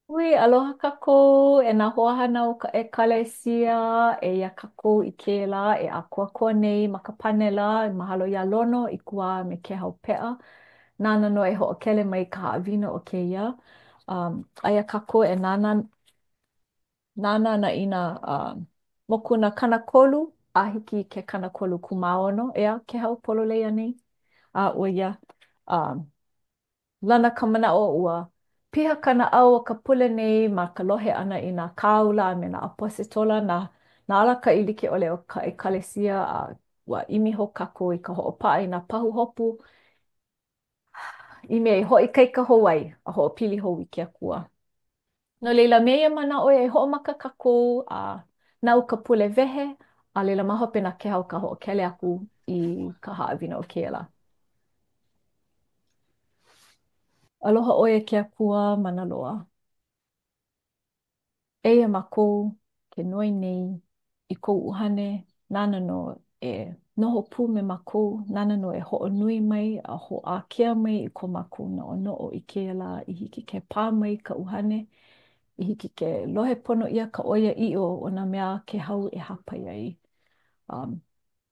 Hui, aloha kākou e nā hoahānau o ka ʻEkalesia. Eia kākou i kēia lā e ʻākoakoa nei ma ka panela. Mahalo iā Lono Ikuwā me Kehau Peʻa. Nāna nō e hoʻokele mai i ka haʻawina o kēia. Um, aia kākou e nānā, nānā ana i nā uh, mokuna 30 a hiki i ke 36, ʻeā, Kehau, pololei anei? A ʻo ia, um, Lana ka manaʻo ua piha ka naʻau o ka pule nei ma ka lohe ʻana i nā kāula a me nā ʻaposetola, nā, nā alakaʻi like ʻole o ka ʻEkalesia, a ua ʻimi hou kākou i ka hoʻopaʻa i nā pahuhopu i mea e hoʻoikaika hou ai a hoʻopili hou i ke Akua. No laila, me ia manaʻo e hoʻomaka kākou a naʻu ka pule wehe, a laila ma hope na Kehau ka hoʻokele aku i ka haʻawina o kēia lā. Aloha ʻoe e ke Akua mana loa. Eia mākou ke noi nei i kou ʻUhane, nāna nō e noho pū me mākou, nāna nō e hoʻonui mai a hoʻākea mai i ko mākou noʻonoʻo i kēia lā i hiki ke pā mai ka ʻUhane, i hiki ke lohe pono ʻia ka ʻoiaʻiʻo o nā mea a Kehau e hāpai ai. Um,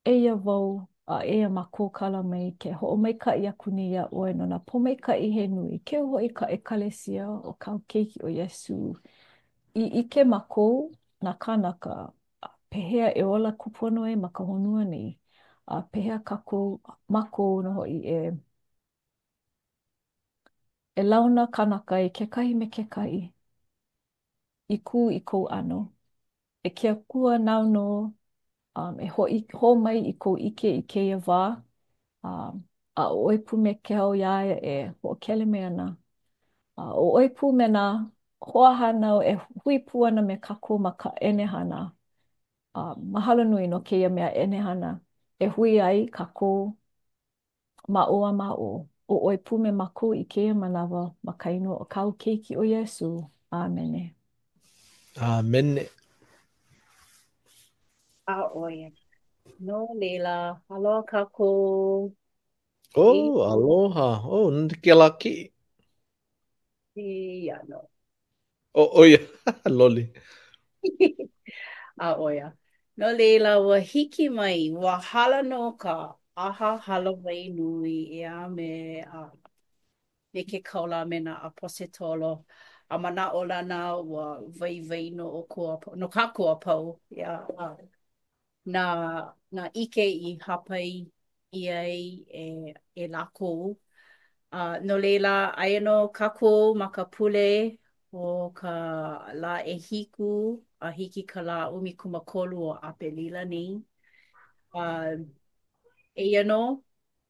eia wau a eia mākou ke ala mai ke hoʻomaikaʻi aku nei iā ʻoe no nā pōmaikaʻi he nui, keu hoʻi ka ʻEkalesia o kāu Keiki ʻo Iesū. I ʻike mākou, nā kānaka, pehea e ola kūpono ai ma ka honua nei, a pehea kākou, mākou nō hoʻi e e launa kanaka i kekahi me kekahi i kū i kou ʻano. E ke Akua, nāu nō um, e hoʻi hou mai i kou ʻike i kēia wā, um, a ʻo ʻoe pū me Kehau iā ia e hoʻokele mai ana. A ʻo ʻoe pū me nā hoahānau e hui pū ana me kākou ma ka ʻenehana. Uh, mahalo nui no kēia mea ʻenehana e hui ai kākou ma ʻō a ma ʻō. ʻO ʻoe pū me mākou i kēia manawa ma ka inoa o kāu Keiki ʻo Iesū. ʻĀmene. ʻĀmene. A ʻo ia. No laila, aloha kākou. Oh, aloha. Oh, nani kēlā kiʻi. Ia nō. Oh, ʻo ia, loli. A ʻo ia. No laila, ua hiki mai, ua hala nō ka ʻaha hālāwai nui ʻeā me, a, me ke kāula a me nā ʻaposetolo. A manaʻolana ua waiwai no ʻoukou a pau, no kākou a pau, ʻeā, a nā, nā ʻike i hāpai ʻia ai e, e lākou. A no laila, aia nō kākou ma ka pule o ka lā ʻehiku a hiki ka lā 13 o ʻApelila nei. A eia nō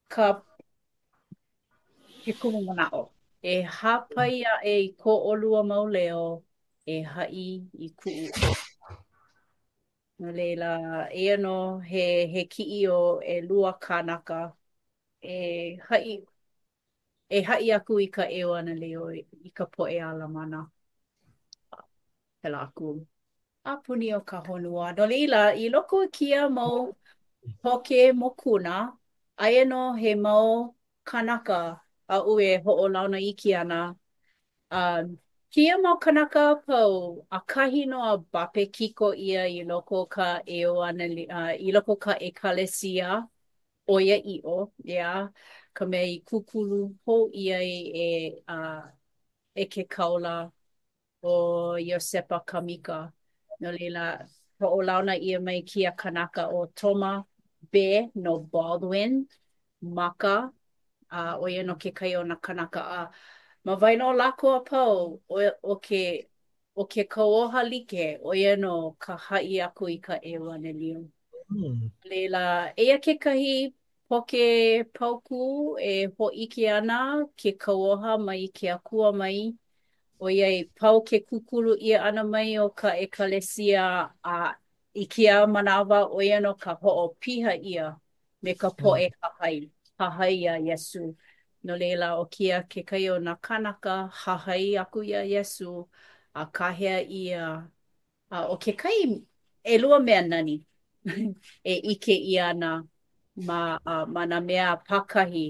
ka ke kumumanaʻo. E hāpai aʻe i ko ʻolua mau leo e haʻi i kuʻu No laila, eia nō he, he kiʻi o ʻelua kānaka e haʻi, e haʻi aku i ka ʻeuanelio i ka poʻe ʻAlamana. Pēlā aku. A puni o ka honua. No laila, i loko o kēia mau poke mokuna, aia nō he mau kānaka aʻu e hoʻolauna iki ana A kēia mau kānaka a pau, ʻakahi nō a bapekiko ʻia i loko o ka ʻeuaneli-, i loko o ka ʻekalesia ʻoiaʻiʻo, ʻeā, ka mea i kūkulu hou ʻia ai e, a, e ke kāula ʻo Iosepa Kamika. No laila, hoʻolauna ʻia mai kēia kanaka ʻo Toma Be no Baldwin, Maka, a ʻo ia nō kekahi o nā kānaka a ma waena o lākou a pau, ʻo ke ʻo ke kauoha like, ʻo ia nō ka haʻi aku i ka ʻeuanelio. Mm. Laila, eia kekahi poke paukū e hōʻike ana ke kauoha mai ke Akua mai, ʻoiai pau ke kūkulu ʻia ʻana mai o ka ʻekalesia a i kēia manawa, ʻo ia nō ka hoʻopiha ʻia me ka poʻe hahai, hahai iā Iesū. No laila, ʻo kēia kekahi o nā kānaka hahai aku iā Iesū a kāhea ʻia. A ʻo kekahi, ʻelua mea nani e ʻike ʻia ana ma, ma nā mea pākahi.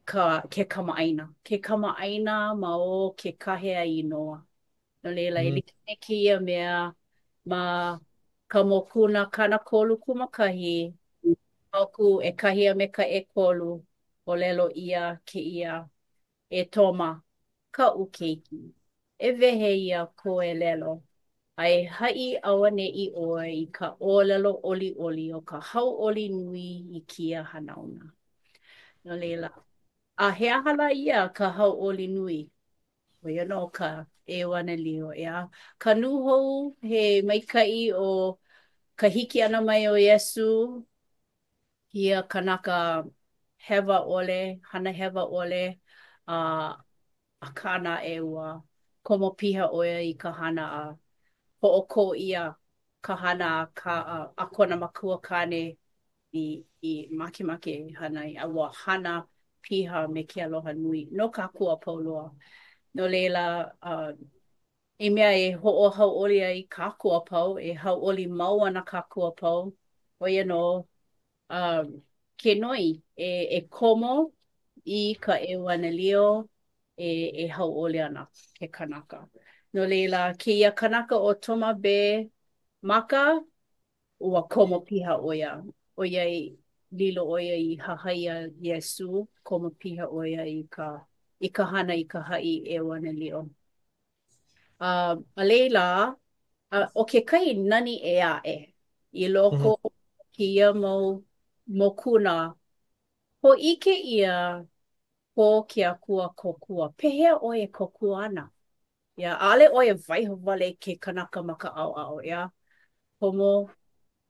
ka, ke kamaʻāina. Ke kamaʻāina ma o ke kāhea inoa. No laila, e Mm. like me kēia mea ma ka mokuna 31, paukū ʻekahi a me ka ʻekolu, ʻōlelo ʻia kēia, E Toma, kaʻu keiki, e wehe ia kou elelo, a e haʻi auaneʻi ʻoe i ka ʻōlelo ʻoliʻoli o ka hauʻoli nui i kēia hanauna. No laila, a he aha lā ia ka hauʻoli nui? ʻO ia nō ka ʻeuanelio, ʻeā. Ka nūhou he maikaʻi o ka hiki ʻana mai o Iesū, ia kanaka hewa ʻole, hana hewa ʻole, a akā naʻe ua komo piha ʻo ia i ka hana a hoʻokō ʻia ka hana a ka a kona makua kāne i i makemake e hana ai, a ua hana piha me ke aloha nui no kākou a pau loa. No laila, uh, i mea e hoʻohauʻoli ai kākou a pau, e hauʻoli mau ana kākou a pau, ʻo ia nō um, ke noi e, e komo i ka ʻeuanelio e, e hauʻoli ana ke kanaka. No laila, kēia kanaka ʻo Toma B. Maka, ua komo piha ʻo ia, ʻoiai lilo ʻo ia i hahai iā Iesū, komo piha ʻo ia i ka, i ka hana i ka haʻi ʻeuanelio. A a laila, a ʻo kekahi nani ʻē aʻe i loko Mhm. o kēia mau mokuna, hōʻike ʻia ko ke Akua kōkua. Pehea ʻoe e kōkua ana? ʻEā, ʻaʻole ʻoe e waiho wale ke kanaka ma ka ʻaoʻao, ʻeā? Komo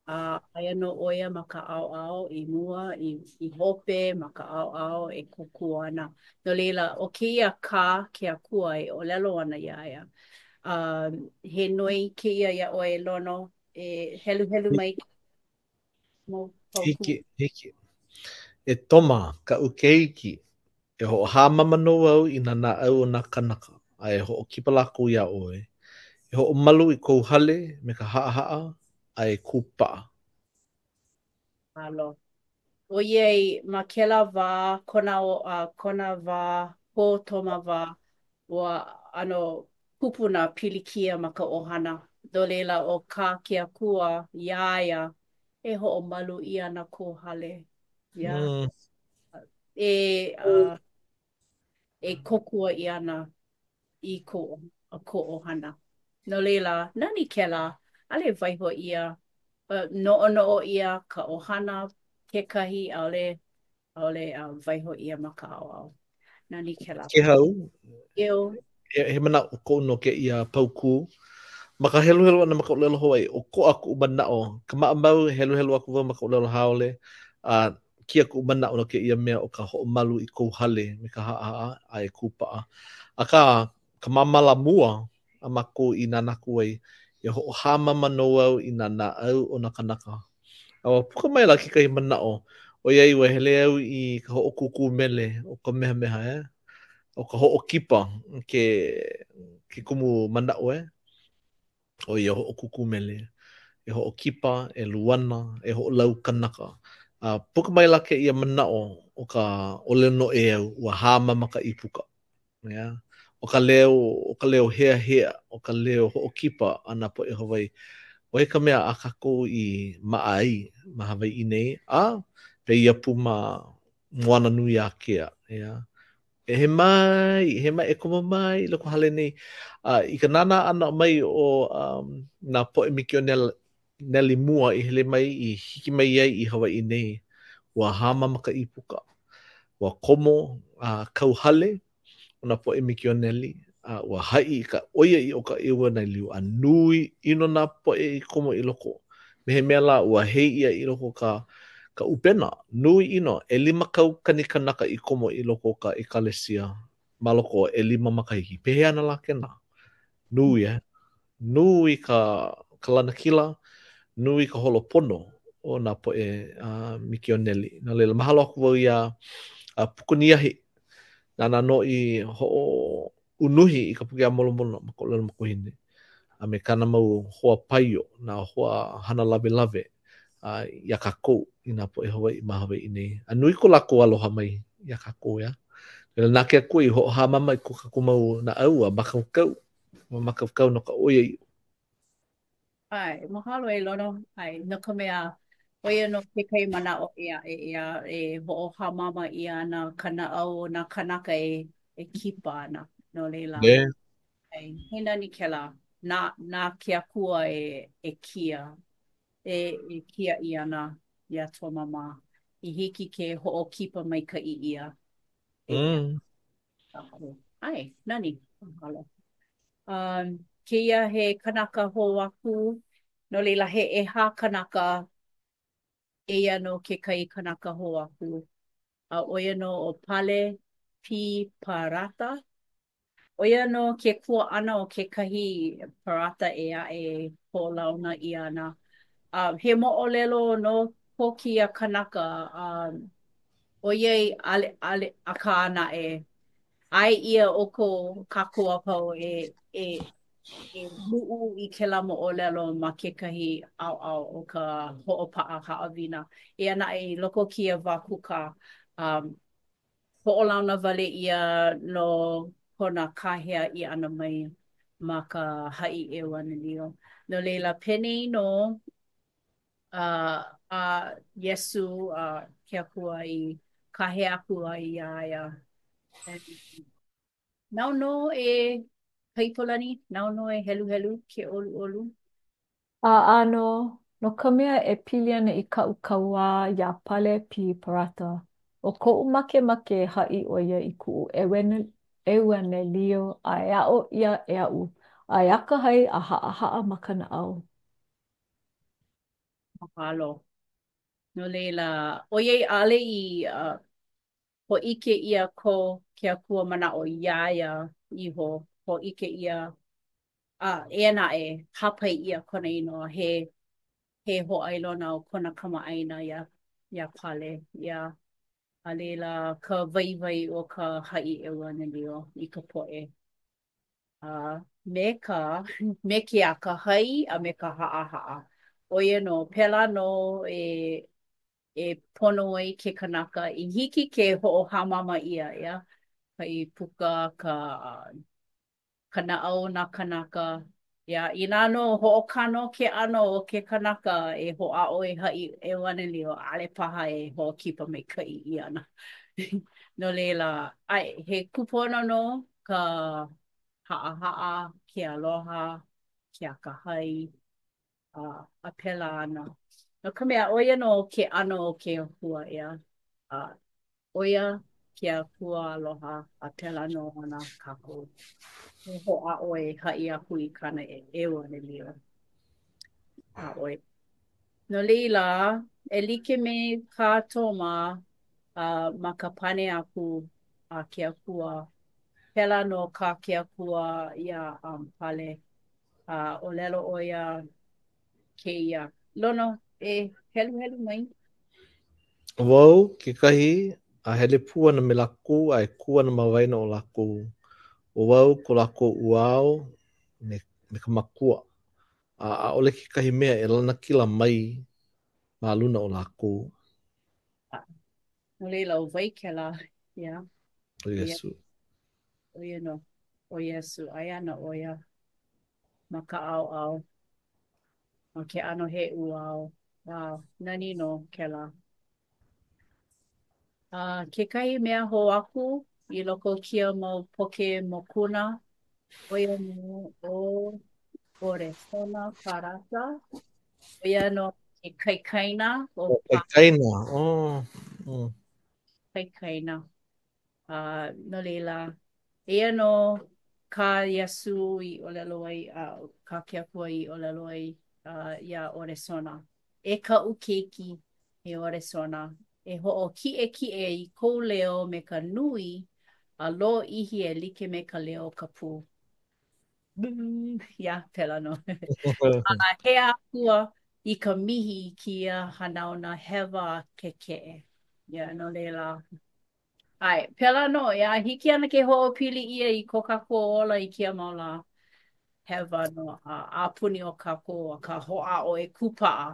A aia nō ʻo ia ma ka ʻaoʻao i mua, i, i hope, ma ka ʻaoʻao e kōkua ana. No laila, ʻo kēia kā ke Akua e ʻōlelo ana iā ia. A he noi kēia iā ʻoe, Lono, e heluhelu mai mau paukū. Hiki, hiki. E Toma, kaʻu keiki, e hoʻohāmama nō au i nā naʻau o nā kānaka, a e hoʻokipa lākou iā ʻoe. E hoʻomalu i kou hale me ka haʻahaʻa, a e kūpaʻa. Alo. ʻOiai ma kēlā wā, kona, uh, kona wā, ko Toma wā, ua ʻano kupu nā pilikia ma ka ʻohana. No laila, ʻo kā ke Akua iā ia, e hoʻomalu ʻia ana kou hale. Yeah. Mm. E, uh, e kōkua ʻia ana i ko, ko ʻohana. No laila, nani kēlā, ʻaʻole waiho ʻia, noʻonoʻo ʻia ka ʻohana kekahi, ʻaʻole, ʻaʻole waiho ʻia ma ka ʻaoʻao. Nani kēlā. Kehau, Eo. he, he manaʻo koʻu no kēia paukū. Ma ka heluhelu ʻana ma ka ʻōlelo Hawaiʻi, ʻokoʻa kuʻu manaʻo. Ka maʻamau, heluhelu aku wau ma ka ʻōlelo haole, a kia kuʻu manaʻo no kēia mea ʻo ka hoʻomalu i kou hale me ka haʻahaʻa a e kūpaʻa. Akā, ka māmala mua a mākou i nānā aku ai, e hoʻohāmama nō au i nā naʻau o nā kānaka. A ua puka maila kekahi manaʻo, ʻoiai ua hele au i ka hoʻokūkū mele o Kamehameha, eh? ʻO ka hoʻokipa ke, ke kumu manaʻo, eh? ʻO ia hoʻokūkū mele, e hoʻokipa, e luana, e hoʻolaukanaka. A puka maila kēia manaʻo o ka ʻōlelo noʻeau, ua hāmama ka ʻīpuka. Yeah. ʻO ka leo, ʻo ka leo heahea, ʻo ka leo hoʻokipa a nā poʻe Hawaiʻi, ʻo ia ka mea a kākou i maʻa ai ma Hawaiʻi nei, a pēia pū ma Moananuiākea, yeah. E he mai, he mai, e komo mai i loko hale nei. A i ka nānā ʻana mai o um, nā poʻe mikioneli mua i hele mai i hiki mai ai i Hawaiʻi nei, ua hāmama ka ʻīpuka. Ua komo a kauhale o nā poʻe mikioneli, a ua haʻi i ka ʻoiaʻiʻo o ka ʻeuanelio, a nui ʻino nā poʻe i komo i loko. Me he mea lā, ua hei ʻia i loko ka ka ʻupena, nui ʻino, 2,000 kanaka i komo i loko o ka ʻekalesia ma loko o ʻelima makahiki. Pehea ana lā kēnā? Nui, eh? Nui ka ka lanakila, nui ka holo pono o nā poʻe uh, mikioneli. No laila, mahalo aku wau iā uh, Pukuniahi, nāna nō i hoʻounuhi i ka puke a Molomona ma ka ʻōlelo makuahine, a me kāna mau hoa paio, nā hoa hana lawelawe uh, iā kākou i nā poʻe Hawaiʻi ma Hawaiʻi nei. A nui ko lākou aloha mai iā kākou, ʻeā. Na ke Akua i hoʻohāmama i ko kākou mau naʻau a mākaukau, a mākaukau no ka ʻoiaʻiʻo. ʻAe, mahalo e Lono. ʻAe, no ka mea, ʻo ia nō kekahi manaʻo ʻē aʻe ʻeā, e hoʻohāmama ʻia ana ka naʻau o nā kānaka e e kipa ana. No laila, Yeah. ʻae, he nani kēlā. Na, na ke Akua e, e kia, e, e kiaʻi ana iā Toma mā i hiki ke hoʻokipa maikaʻi ʻia e Mm. kākou. ʻAe, nani, mahalo. Um, kēia he kanaka hou aku, no laila he ʻehā kanaka, eia nō kekahi kanaka hou aku, a ʻo ia nō ʻo Pale P. Parata. ʻO ia nō ke kuaʻana o kekahi parata ʻē aʻe e hoʻolauna ʻia ana. Uh, he moʻolelo nō ko kēia kanaka, um, ʻoiai ʻaʻole, ʻaʻole, akā naʻe, ʻae ʻia ʻoukou kākou a pau e, e, e luʻu i kēlā moʻolelo ma kekahi ʻaoʻao o ka hoʻopaʻa haʻawina. Eia naʻe, i loko o kēia wā kūkā, um, hoʻolauna wale ʻia nō kona kāhea ʻia ʻana mai ma ka haʻi ʻeuanelio. No laila, penei nō a a Iesū a ke Akua i kāhea aku ai iā ia. Nāu nō e Kaipolani, nāu nō e heluhelu ke ʻoluʻolu. A ʻānō, no ka mea e pili ana i kaʻu kauā iā Pale P. Parata, ʻo koʻu makemake e haʻi ʻo ia i kuʻu ʻeuanelio a e aʻo ʻia e aʻu, a e akahai a haʻahaʻa ma ka naʻau. Mahalo. No laila, ʻoiai ʻaʻole i uh, hōʻike ʻia ko ke Akua manaʻo iā ia iho, hōʻike ʻia a eia naʻe, hāpai ʻia kona inoa he he hōʻailona o kona kamaʻāina iā iā Pale, iā a laila ka waiwai o ka haʻi ʻeuanelio i ka poʻe a me ka me ke akahai a me ka haʻahaʻa. ʻO ia nō, pēlā nō e e pono ai ke kanaka i hiki ke hoʻohāmama ʻia, ʻeā, ka ʻīpuka, ka ka naʻau o nā kānaka. ʻEā, inā nō hoʻokano ke ʻano o ke kanaka e hoʻāʻo e haʻi ʻeuanelio, ʻaʻole paha e hoʻokipa maikaʻi ʻia ana. No laila, ʻae, he kūpono nō ka haʻahaʻa, ke aloha, ke akahai, a, a pēlā ana. No ka mea, ʻo ia nō ke ʻano o ke Akua, ʻeā. A ʻo ia ke Akua aloha, a pēlā nō ana kākou. E hoʻāʻo e haʻi aku i kāna ʻeuanelio iā ʻoe. No laila, e like me kā Toma uh, ma ka pane aku a ke Akua, pēlā nō kā ke Akua iā um, Pale. A ʻōlelo ʻo ia kēia. Lono, e heluhelu mai. ʻO wau kekahi, a hele pū ana me lākou a e kū ana ma waena o lākou. ʻO wau ko lākou ʻuao me, me ka Makua, a ʻaʻole kekahi mea e lanakila mai ma luna o lākou. No laila, ʻo wai kēlā? Yeah. ʻO Iesū. ʻO ia nō. ʻO Iesū, aia ana ʻo ia ma ka ʻaoʻao, ma ke ʻano he ʻuao. Wow, nani nō kēlā. A kekahi mea hou aku i loko o kēia mau poke mokuna, ʻo ia nō ʻo ʻOresona Parata. ʻO ia nō ke kaikaina o ʻO kaikaina, oh. Mm. Kaikaina. A no laila, eia nō kā Iesū i ʻōlelo ai, a kā ke Akua i ʻōlelo ai uh, iā ʻOresona. E kaʻu keiki, e ʻOresona, e hoʻokiʻekiʻe i kou leo me ka nui a lōʻihi e like me ka leo o ka pū. Ia, pēlā nō. A hea akua i ka mihi i kēia hanauna hewa a kekeʻe. Ia, no laila, ʻae, pēlā nō, ia, hiki ana ke hoʻopili ʻia i ko kākou ola i kēia mau lā. Hewa nō a a puni o kākou akā hoʻāʻo e kūpaʻa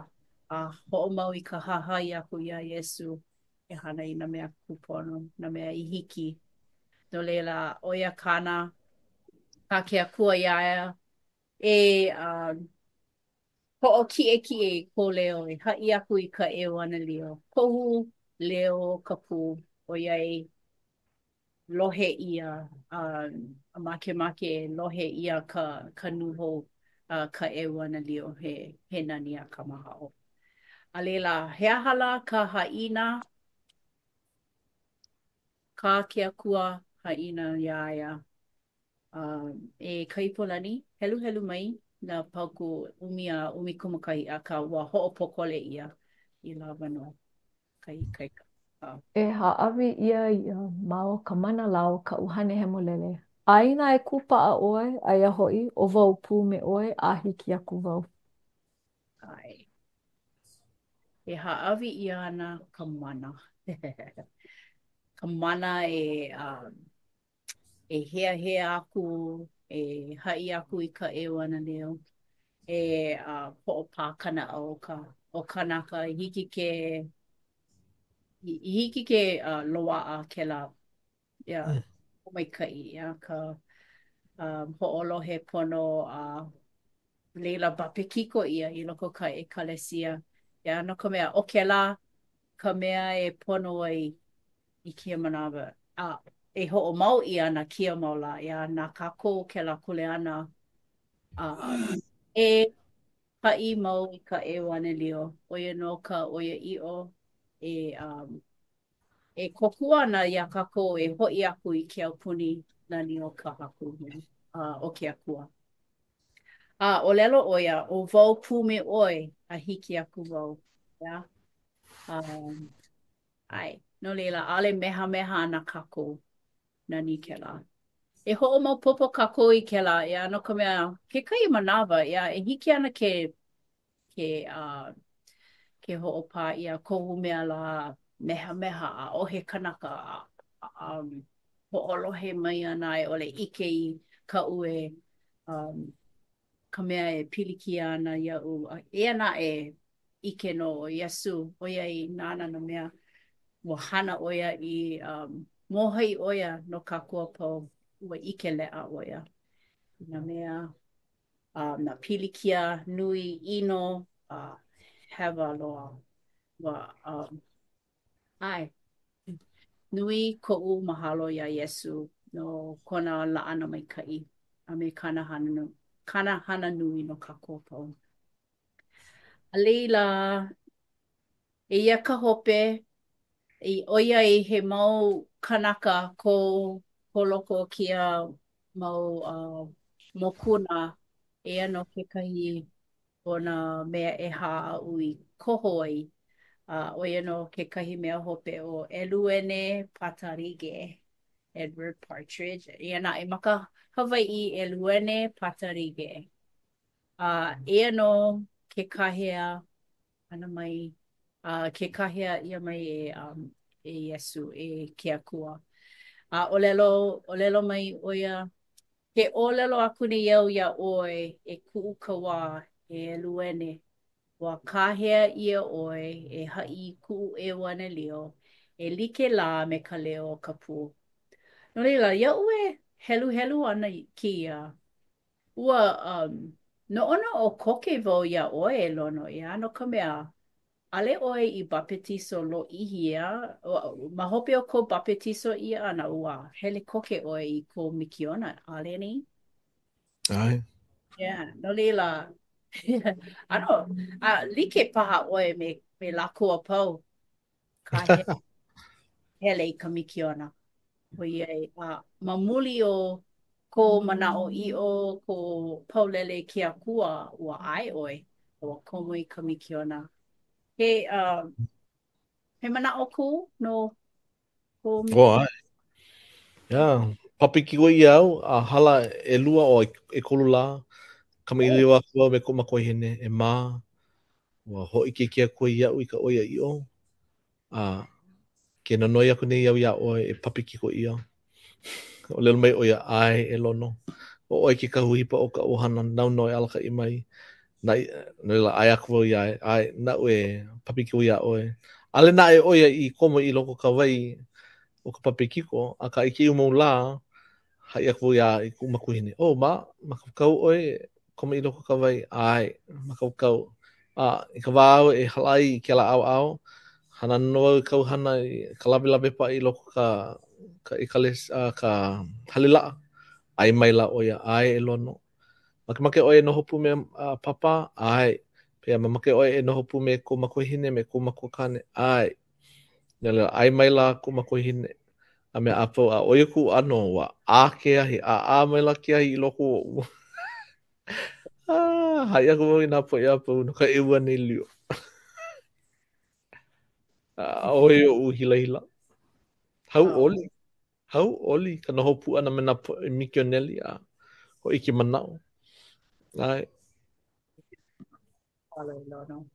a hoʻomau i ka hahai aku iā Iesū e hana i nā mea kūpono, nā mea i hiki. No laila, ʻo ia kāna, kā ke Akua iā ia e hoʻokiʻekiʻe i kou leo e haʻi aku i ka ʻeuanelio. Kohu leo o ka pū, ʻoiai lohe ʻia a makemake e lohe ʻia ka ka nūhou a ka ʻeuanelio he he nani a kamahaʻo. A laila, he aha lā ka haʻina kā ke Akua haʻina iā ia? E Kaipolani, heluhelu mai nā paukū ʻumi a 11, akā ua hoʻopōkole ʻia i lawa no ka ikaika. E hāʻawi ʻia ia ma o ka mana lā o ka ʻUhane Hemolele. A inā e kūpaʻa ʻoe, aia hoʻi, ʻo wau pū me ʻoe a hiki aku wau. ʻAe. E hāʻawi ʻia ana ka mana. Ka mana e e heahea aku, e haʻi aku i ka ʻeuanelio, e hoʻopā ka naʻau o ka o kānaka i hiki ke i hiki ke loaʻa kēlā ia maikaʻi ia ka hoʻolohe pono a laila bapekiko ʻia i loko o ka ʻekalesia. Yeah, no ka mea, ʻo kēlā ka mea e pono ai i kēia manawa a e hoʻomau ʻia ana kēia mau lā, ʻeā, na kākou kēlā kuleana a e haʻi mau i ka ʻeuanelio, ʻo ia nō ka ʻoiaʻiʻo e um, e kōkua ana iā kākou e hoʻi aku i ke aupuni nani o ka Haku, uh, o ke Akua. A ʻōlelo ʻo ia, ʻo wau pū me ʻoe a hiki aku wau. Yeah. Um, ʻae. No laila, ʻaʻole mehameha ana kākou. Nani kēlā. E hoʻomaopopo kākou i kēlā, ʻeā, no ka mea, kekahi manawa, ʻeā, e hiki ana ke, ke, uh, ke hoʻopā ʻia kohu mea lā mehameha, ʻaʻohe kanaka a, um, hoʻolohe mai ana a i ʻole ʻike i kaʻu e, um, ka mea e pilikia ana iaʻu. Eia naʻe, ʻike nō ʻo Iesū, ʻoiai nāna nā mea, ua hana ʻo ia i um, mōhai ʻo ia no kākou a pau, ua ʻike leʻa ʻo ia i nā mea, um, nā pilikia nui ʻino a uh, hewa loa. Ua, um, ʻae. Nui koʻu mahalo iā Iesū no kona laʻana maikaʻi a me kāna hana, kāna hana nui no kākou a pau. A laila, eia ka hope, ʻoiai he mau kānaka ko, ko loko o kēia mau uh, mokuna, eia nō kekahi o nā mea ʻehā aʻu i koho ai, a ʻo ia nō kekahi mea hope ʻo ʻEluene Patarige, Edward Partridge. Eia naʻe ma ka Hawaiʻi, ʻEluene Patarige. A eia nō ke kāhea ʻana mai, a ke kāhea ʻia mai e, um, e Iesū, e ke Akua. A ʻōlelo, ʻōlelo mai ʻo ia, Ke ʻōlelo aku nei au iā ʻoe, e kuʻu kauā, e ʻEluene, ua kāhea ʻia ʻoe e haʻi i kuʻu ʻeuanelio e like lā me ka leo o ka pū. No laila, iaʻu e heluhelu ana i kēia, ua um, noʻonoʻo koke wau iā ʻoe e Lono, ʻeā, no ka mea, ʻAʻole ʻoe i bapetiso lōʻihi, ʻeā? Ma hope o kou bapetiso ʻia ʻana, ua hele koke ʻoe i kou mikiona, ʻaʻole anei? ʻAe. Yeah, no laila, ʻano, a like paha ʻoe me, me lākou a pau ka hele i ka mikiona. ʻOiai, a ma muli o kou manaʻoʻiʻo, kou paulele i ke Akua, ua ʻae ʻoe, ua komo i ka mikiona. He, uh, he manaʻo kou no kou mikiona? Oh, ʻae. Yeah, papekiko ʻia au a hala ʻelua o ʻekolu lā, kamaʻilio aku au me koʻu makuahine, e Mā, ua hōʻike ke Akua iaʻu i ka ʻoiaʻiʻo, A ke nonoi aku nei au iā ʻoe e papekiko ʻia. ʻŌlelo mai ʻo ia, ʻAe, e Lono. ʻO ʻoe ke kahu hipa o ka ʻohana, nāu nō e alakaʻi mai. Na, no laila, ʻae aku wau iā ia, ʻae, naʻu e papekiko iā ʻoe. ʻAʻole naʻe ʻo ia i komo i loko o ka wai. o ka Papekiko, akā i kēia mau lā, haʻi aku wau iā i kuʻu makuahine, "Oh, ma, mākaukau ʻoe e komo i loko o ka wai?" ʻAe, mākaukau. A i ka wā au e hala ai i kēlā ʻaoʻao, hana nō au i kaʻu hana i ka lawelawe paʻa i loko ka ka ʻekales a ka hale laʻa. ʻAe maila ʻo ia, ʻAe e Lono. Makemake ʻoe e noho pū me uh, Papa? ʻAe. Pehea, mamake ʻoe e noho pū me kou makuahine, me kou makuakāne? ʻAe. No laila, ʻae maila kuʻu makuahine a mea a pau, a ʻo ia kuʻu ʻano, ua ʻā ke ahi, ʻaʻā maila ke ahi i loko oʻu. ah, haʻi aku wau i nā poʻe a pau no ka ʻeuanelio. ʻAʻohe oʻu hilahila. Hauʻoli. Hauʻoli ka noho pū ʻana me nā poʻe mikioneli a hōʻike manaʻo. ʻAe. Mahalo e Lono.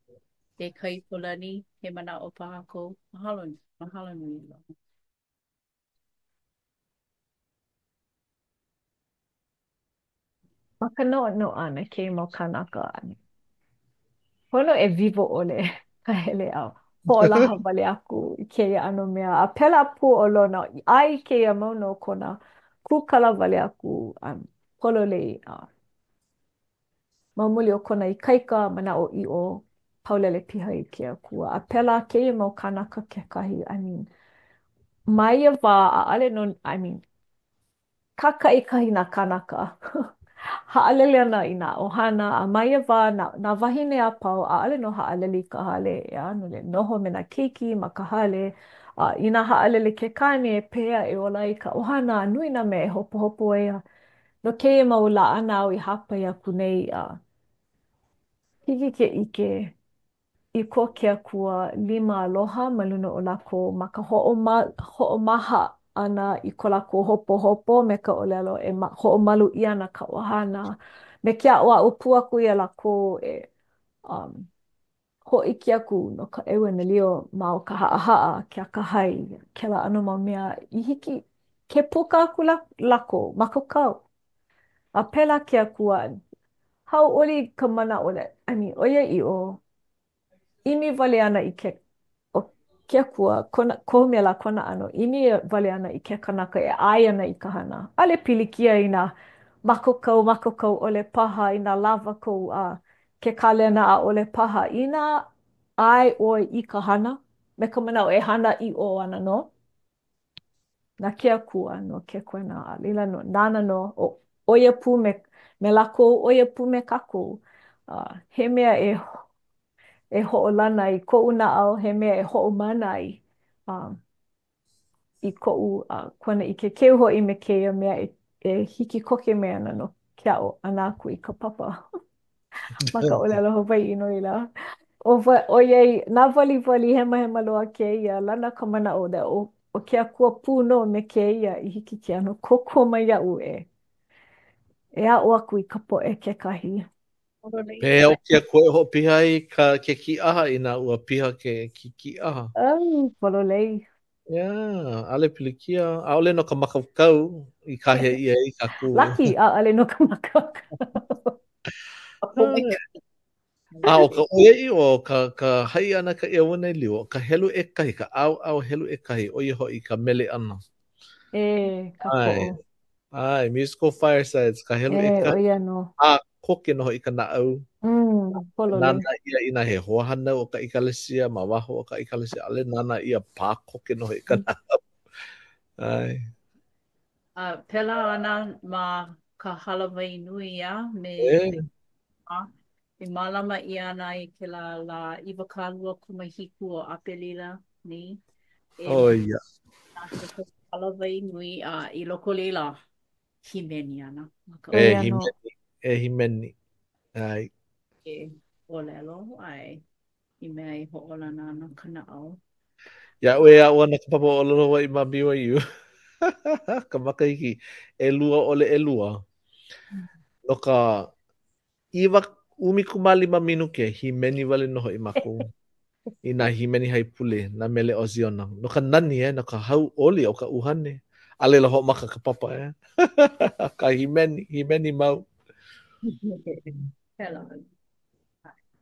E Kaipolani, he manaʻo paha kou? Mahalo, mahalo nui e Lono. Ma ka noʻonoʻo ʻana kēia mau kānaka, pono e wiwo ʻole ka hele a hoʻolaha wale aku i kēia ʻano mea. A pēlā pū ʻo Lono, a i kēia mau nō kona kūkala wale aku a pololei a ma muli o kona ikaika manaʻoʻiʻo paulele piha i ke Akua. A pēlā kēia mau kānaka kekahi, I mean, ma ia wā, ʻaʻole nō, I mean, kākaʻikahi nā kānaka haʻalele ana i nā ʻohana, a ma ia wā, nā, nā wāhine a pau, ʻaʻole nō haʻalele i ka hale, ʻeā, no laila, noho me nā keiki ma ka hale, a inā haʻalele ke kāne, pehea e ola ai ka ʻohana, a nui nā mea e hopohopo ai, a no kēia mau laʻana āu i hāpai aku nei, a hiki ke ʻike i ko ke Akua lima aloha ma luna o lākou ma ka hoʻomaha ʻana i ko lākou hopohopo me ka ʻōlelo e hoʻomalu ʻia ana ka ʻohana, me ke aʻoaʻo pū aku iā lākou e um, hōʻike aku no ka ʻeuanelio ma o ka haʻahaʻa, ke akahai, kēlā ʻano mau mea i hiki ke puka aku lākou, mākaukau. A pēlā ke Akua, hauʻoli ka manaʻo, I mean, ʻoiaʻiʻo, ʻimi wale ana i ke, ʻo ke Akua, kona, kohu mea lā kona ʻano, ʻimi wale ana i ke kanaka e ʻae ana i ka hana. ʻAʻole pilikia inā mākaukau, mākaukau ʻole paha, inā lawa kou a ke kalena ʻaʻole paha. Inā ʻae ʻoe i ka hana, me ka manaʻo e hana ʻiʻo ana nō, na ke Akua nō ke koena, a laila nō, nāna nō, ʻo ia pū me, me lākou, ʻo ia pū me kākou. Uh, he mea e, e hoʻolana i koʻu naʻau, he mea e hoʻomana ai um, i koʻu uh, kuanaʻike keu hoʻi me kēia mea e, e hiki koke mai ana no ke aʻo ʻana aku i ka papa. ma ka ʻōlelo Hawaiʻi no laila. ʻO ʻoiai nāwaliwali hemahema loa kēia, lana ka manaʻo that ʻo, ʻo ke Akua pū nō me kēia i hiki ke ʻano kōkua mai iaʻu e e aʻo aku i ka poʻe kekahi. Pehea ʻo ke Akua e hoʻopiha ai ka ke kīʻaha inā ua piha ke ke kīʻaha? Oh, pololei. Yeah, ʻaʻole pilikia. ʻAʻole no ka mākaukau i kāhea ʻia ai kākou. Laki, ʻaʻole no ka mākaukau. A ʻo ka ʻoiaʻiʻo, ka, ka haʻi ʻana ka ʻeuanelio, ka helu ʻekahi, ka ʻaoʻao helu ʻekahi, ʻo ia hoʻi ka mele ʻana. E, kākoʻo. ʻAe, musical firesides, ka helu E, ʻekahi. ʻo ia nō. Pā koke nō hoʻi ka naʻau. Mm, pololei. Nānā ʻia inā he hoahānau o ka ʻekalesia, ma waho o ka ʻekalesia, ʻaʻole nānā ʻia pā koke nō hoʻi ka mm. naʻau. ʻAe. A pēlā ana ma ka hālāwai nui a me E. a e mālama ʻia ana i kēlā lā 27 o ʻApelila nei. E Oh, ia. hālāwai nui a i loko o laila hīmeni ana ma ka E hīmeni, e hīmeni. ʻAe. E ʻōlelo, ʻae, i mea e hoʻolana ana ka naʻau. Iaʻu e aʻo ana ka papa ʻōlelo Hawaiʻi ma BYU, ka makahiki 2002, no ka iwa 15 minuke, hīmeni wale nō hoʻi mākou i nā hīmeni haipule, nā mele o Ziona. No ka nani, eh, no ka hauʻoli o ka ʻuhane. A laila hoʻomaka ka papa, eh. Ka hīmeni, hīmeni mau. Pēlā.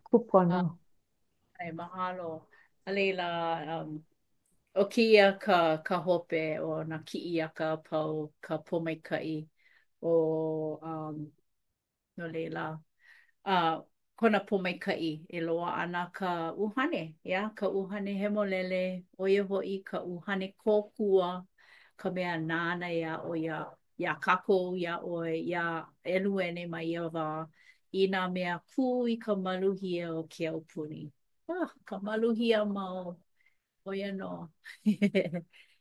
Kūpono. ʻAe, mahalo. A laila, um, ʻO kēia ka ka hope o nā kiʻi aka a pau, ka pōmaikaʻi o um no laila, a kona pōmaikaʻi e loaʻa ana ka ʻUhane, ʻeā, ka ʻUhane Hemolele, ʻo ia hoʻi ka ʻUhane kōkua, ka mea nāna e aʻo iā iā kākou, iā ʻoe, iā ʻEnuene ma ia wā i nā mea kū i ka maluhia o ke aupuni. Ah, ka maluhia mau. ʻO ia nō.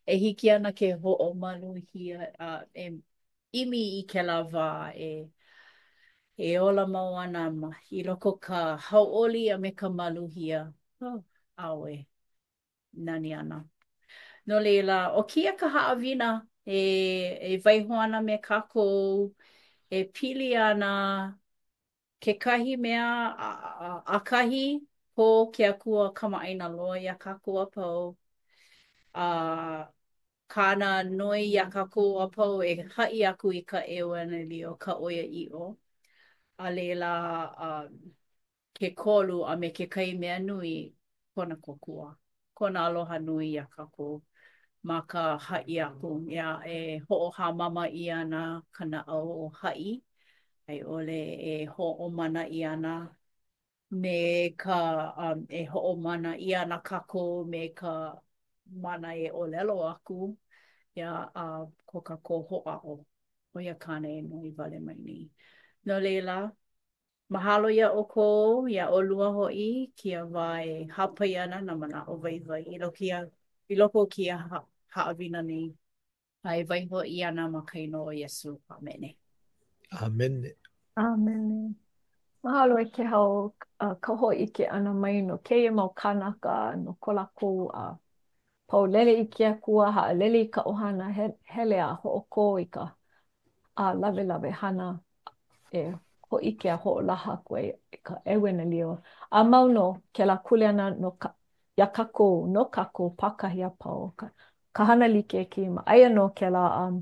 E hiki ana ke hoʻomaluhia a e ʻimi i kēlā wā e e ola mau ana ma i loko ka hauʻoli a me ka maluhia. Oh, ʻaoe. Nani ana. No laila, ʻo kēia ka haʻawina e e waiho ana me kākou e pili ana kekahi mea ʻakahi ko ke Akua kamaʻāina loa iā kākou a pau, a kāna noi iā kākou a pau e haʻi aku i ka ʻeuanelio, ka ʻoiaʻiʻo. A laila, ke kolu a me kekahi mea nui, kona kōkua, kona aloha nui iā kākou ma ka haʻi aku, ʻeā, e hoʻohāmama ʻia ana ka naʻau o haʻi, a i ʻole e hoʻomana ʻia ana me ka um, e hoʻomana ʻia ana kākou me ka mana e ʻōlelo aku, ʻeā, a ko kākou hoʻāʻo. ʻO ia kāna e noi wale mai nei. No laila, mahalo iā ʻoukou, iā ʻolua hoʻi, kēia wā e hāpai ana nā manaʻo waiwai i loko ia, i loko o kēia haʻawina nei. A e waiho ʻia ana ma ka inoa o Iesū. ʻĀmene. ʻĀmene. ʻĀmene. Mahalo e Kehau ka hōʻike ʻana mai no kēia mau kānaka, no ko lākou a paulele i ke Akua, haʻalele i ka ʻohana, hele a hoʻokō i ka a lawelawe hana e hōʻike a hoʻolaha aku ai i ka ʻeuanelio. A mau nō kēlā kuleana no ka, iā kākou, no kākou pākahi a pau, ka, ka hana like kēia ma aia nō kēlā um,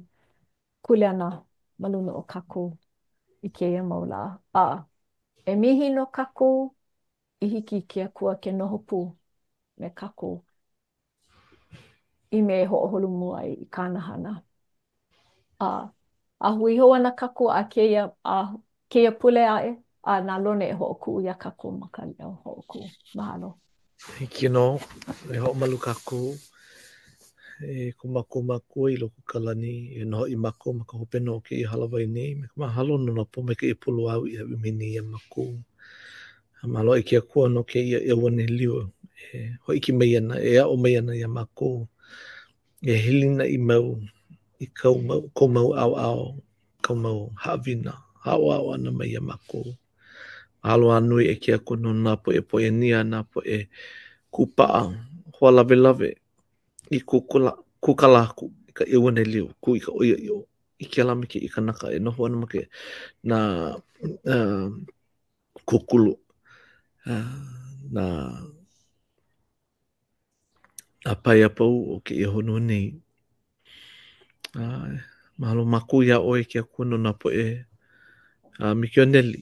kuleana ma luna o kākou i kēia mau lā. A e mihi nō kākou i hiki i ke Akua ke noho pū me kākou i mea e hoʻoholomua ai i kāna hana. A, a hui hou ana kākou a kēia, a kēia pule aʻe, a na Lone e hoʻokuʻu iā kākou ma ka leo hoʻokuʻu. Mahalo. Hiki nō e hoʻomalu kākou e ko mākou Makua i loko o ka lani, e noho hoʻi mākou ma ka hopena o kēia hālāwai nei me ka mahalo no nā pōmaikaʻi a pau āu i hāʻawi mai nei iā mākou. A mahalo e ke Akua no kēia ʻeuanelio e hōʻike mai ana, e aʻo mai ana iā mākou e hilinaʻi mau i kau mau, kou mau ʻaoʻao, kau mau haʻawina, aʻoaʻo ʻana mai iā mākou. Mahalo a nui e ke Akua no nā poʻe paiōnia, nā poʻe kūpaʻa, hoa lawelawe i kūkula, kūkala aku i ka ʻeuanelio, kū i ka ʻoiaʻiʻo i kēlā me kēia kanaka e noho ana ma ke nā uh, kūkulu nā nā pae a pau o kēia honua nei. A mahalo mākou iā ʻoe ke Akua no nā poʻe a mikioneli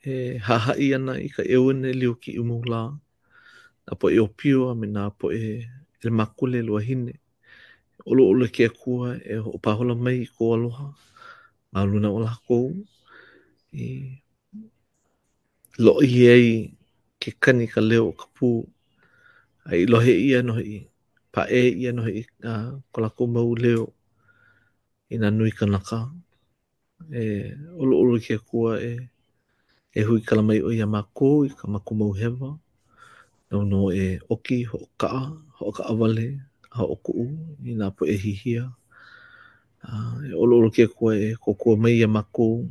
e hahaʻi ana i ka ʻeuanelio i kēia mau lā, nā poʻe ʻōpio a me nā poʻe ʻelemākule luahine. ʻOluʻolu e ke Akua e hoʻopāhola mai i kou aloha ma luna o lākou i loʻi ai ke kani ka leo o ka pū a i lohe ʻia nō hoʻi, paʻē ʻia nō hoʻi ko lākou mau leo i nā nui kanaka. E ʻoluʻolu e ke Akua e e huikala mai ʻoe iā mākou i kā mākou mau hewa. Nāu nō e ʻoki, hoʻokaʻa, hoʻokaʻawale, a hoʻokuʻu i nā poʻe hihia. A e ʻoluʻolu ke Akua e kōkua mai iā mākou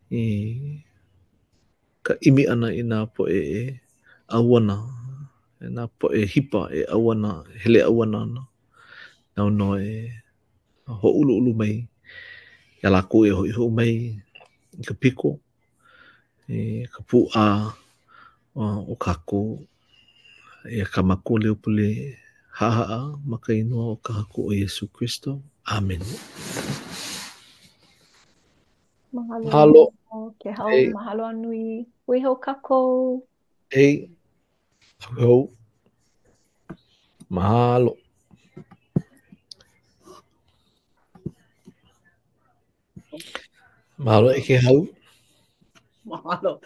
i ka ʻimi ʻana i nā poʻe e ʻauana, nā poʻe hipa e ʻauana, hele ʻauana ana. Nāu nō e hōʻuluʻulu mai iā lākou e hoʻi hou mai i ka piko, i ka pūʻā o kākou. Eia kā mākou leo pule haʻahaʻa ma ka inoa o ka Haku ʻo Iesū Kristo. ʻĀmene. Mahalo. Mahalo. Kehau, hey. Mahalo a nui. Hui hou kākou. Hey. Hui hou. Mahalo. Mahalo e Kehau. Mahalo.